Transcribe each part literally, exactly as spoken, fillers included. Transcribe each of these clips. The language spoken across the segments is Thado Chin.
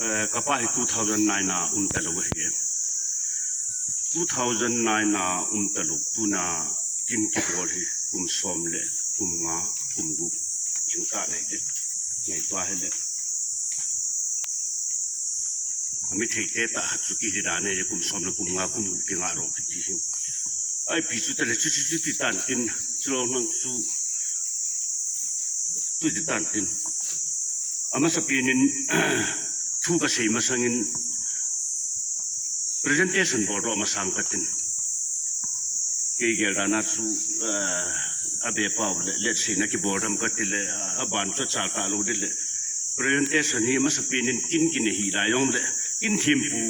Eh, kapa hi two thousand nine a um talou ahi. Two thousand nine a um talou tuna kin kibol hi kum som le kum nga, kum gup. Jingkah nei le, nei tua hi le. Ami thei te ta ha chu ki hi da nei kum som le kum nga, kum gup ki nga ro ki ti hin. Ai pi chu te le chu chu chu ti tan tin, chu lo nang chu. Tu ti tan tin. Amasa pi nin, thu ka sei masangin presentation bol ro masang ka tin. Kei gel dana chu, eh, a be pau le, let's say na ki bol ram ka ti le, a ban chu chal ta lo di le. Presentation hi masa pi nin kin kin hi la yong le, kin thim pu.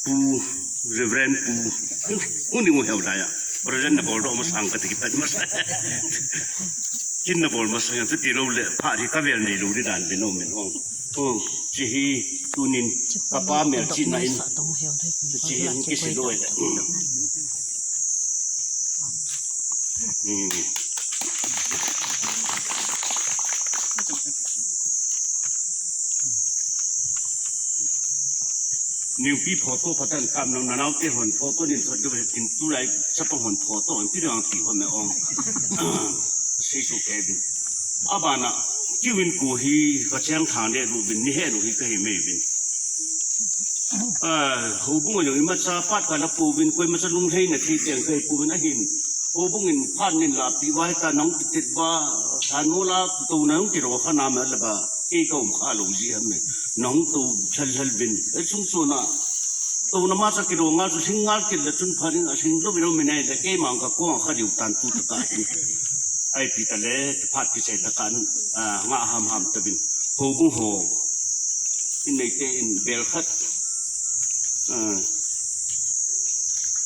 Pu, Reverend Pu, pu ni ngu heu la ya. Reverend na bol do masang ka tiki pat masa. Kin na bol masang tu ti lo le, pha ri ka vel nei lo ri dan bin o min o. O, chi hi tunin, kapa mel chi na in. Chi hi ang ki si lo le. Hmm. Niupi photo patan kam nang nanau te hon photo nin thot du tin tulai chapa hon photo an ti dang ti hon me ong. Sei su ke bin. Abana kiwin ko hi ka cheng thang de du bin ni he du hi ka hi mei bin. Ah, houbung a jong imacha phat ka la pu bin, koimacha lunglhai na thei teng ka hi pu bin ahin. Houbung in phat nin la pi vai ta nang ti tet ba, san mo la to nang ti ro kha na ma la ba. Kei ka um kha lo ji ham me. Nang to lhal lhal bin. Ei chung chu na. To na ma cha ki ro ngal chu hling ngal kit la chun pha nin a hling lo bi lo mi nai le kei mang ka ko kha diu tan tu ta ka hin. Ai pi ta le, phat ki chai ta kan, ah, nga ham ham ta bin. Houbung ho. In nei te in bel khat. Ah.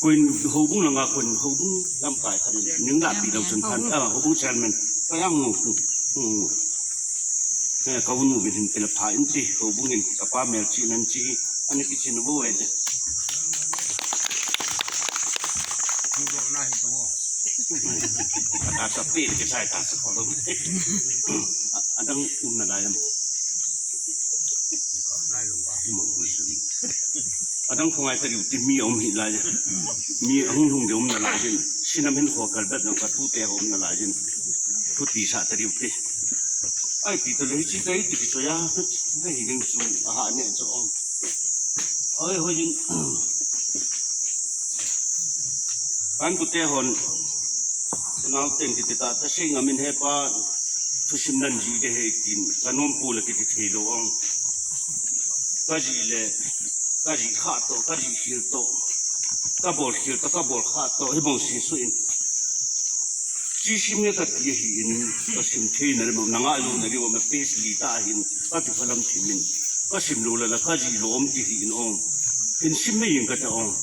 Koin houbung langa koin houbung lamkai khat in ning la pi dau chun phan. Ah, houbung chairman. Ka yang ngu. Hmm. Eh, ka unu bin hin pila pha in ti houbung in kapa mel chi nan chi. Ani ki chin bo e te. Ka ta sa pi ki sai ta sa ko lo. Adang um na la yam. Adang khongai ta riu ti mi um hi lai. Mi hung hung de um na lai jin. Sinam hin kho kal bet na ka tu te um na lai jin. Thu ti sa ta riu ti. Ai ti ta le chi kai ti ki so ya. Ai hi ding su a ha ne so. Oi hoi jin. Kan tu te hon. Nau ten ki ti ta ta sei ngamin he pa. Thusim nan ji de he tin. Ka nom pu le ki ti thei lo ong. Ka ji le, ka ji kha to, ka ji khil to. Ka bol khil to, ka bol kha to. Hi bong si su in. Chi sim nge ka ti hi in, ka sim thei na le mo, na nga lo na le mo, na page li ta hin, ka ti phalam thi min. Ka sim lo la la, ka ji lo om ti hi in ong. In sim me in ka ta ong.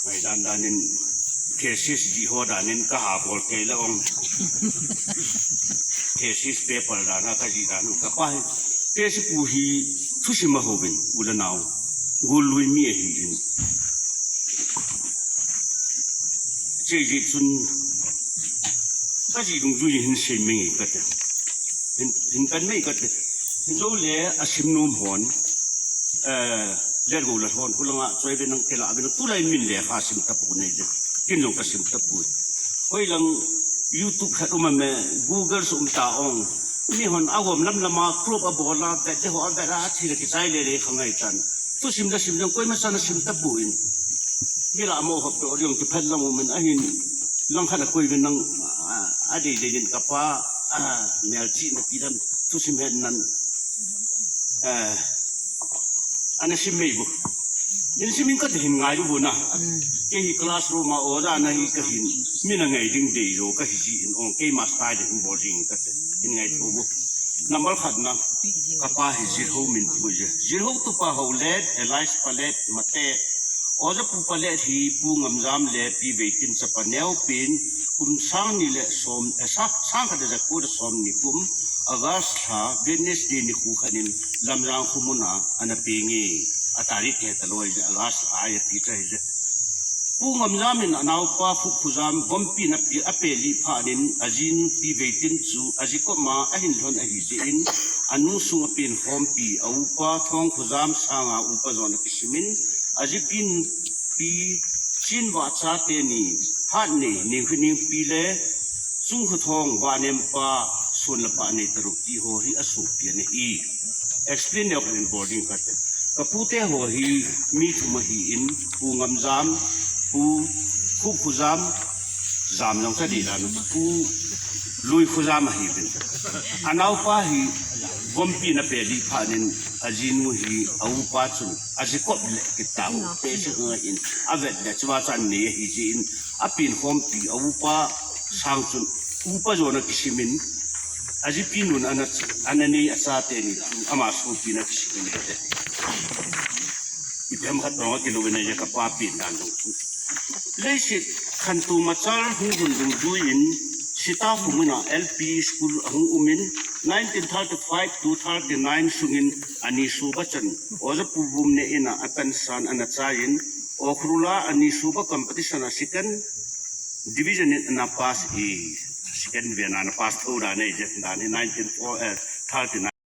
Ngai dan dan in thesis ji ho dan in ka ha bol kei le ong. Thesis paper dan a ka ji dan ka pa hi. Thesis pu hi thusim a ho bin u le nau. Gul lui mi a hi in. Che ji chun ka ji dung ju hin sei mei ka te. Hin, hin kan mei ka te. Hin lo le a sim nom hon. Eh, let go la hon, hu langa choi ve nang kela ve nang, tulai min le kha sim ta pu nei de. Kin long ka sim ta pu. Hoi lang YouTube khat um a me, Google sum ta ong. Mi hon a gom lam lama, crop a bola, vet de ho a vet a, thi le ki chai le le kha ngai tan. Tu sim da sim jong koima sa na sim ta pu in. Mi la mo hop to jong ki phat lang um in a hin. Lang khat a koi ve nang, a, a dei dei in ka pa, a, mel chi na pi lam, tu sim het nan. Eh, ana sim mei bu. In sim in ka te hin ngai bu na. Kei hi classroom a oja na hi ka hin. Mi na ngai ding dei jo ka hi ji in ong kei master de hin bol jing ka te. Hin ngai thu bu. Number khat na. Ka pa hi Zirho min bu je. Zirho tu pa ho let, Elias Palet, Mate. Oja Pu Palet hi Pu Ngamjam le Pi Veitin chapa neopin kum sang ni le som, eh, sa-, sang khat le ja ko le som ni kum August lha Wednesday ni khu khat in Lamjang khu mun a ana peng e. A tarik he ta loi je August lha a ti cha hi je. Pu Ngamjam in anaopa Khup Khujam vompi na pi a pe li pha nin ajinu Pi Veitin chu aji kop ma ahin lhon ahi je in anu sung a pin khompi a upa Thong Khujam sanga upa jona kisimin aji pin pi chin va cha te ni hat ni ning khu ning pi le chung khu thong va nem pa sun la pa nei taruk ti ho hi a su pi ani hi. Explain ne khan boarding ka te. Ka pu te ho hi mi thum ahi in Pu Ngamjam, Pu Khup Khujam, Jam jong ka di dan Pu Lui Khujam ahi bin. Anaopa hi vompi na pe li pha nin ajinu hi a upa chun aji kop le kita u pe se nga in a vet le chua chan ne hi ji in a pin khompi a upa sang chun upa jona kisimin aji pinun ana, ana nei a cha te ni chu ama su pi na kisimin te. Ipi ham khat dong a kilou ve na ja ka pa pi dan dong chu. Leiset khantou machal hung hun dungjuiyin Sita Khumuna L P School ahung umin nineteen thirty-five to thirty-nine sungin ani suba chan Oja Pu Vumne ina atansan ana chaiyin Ukhrul a ani suba competition a second division in ana pass e, second division ana pass thou dan e, je dan e nineteen thirty-nine.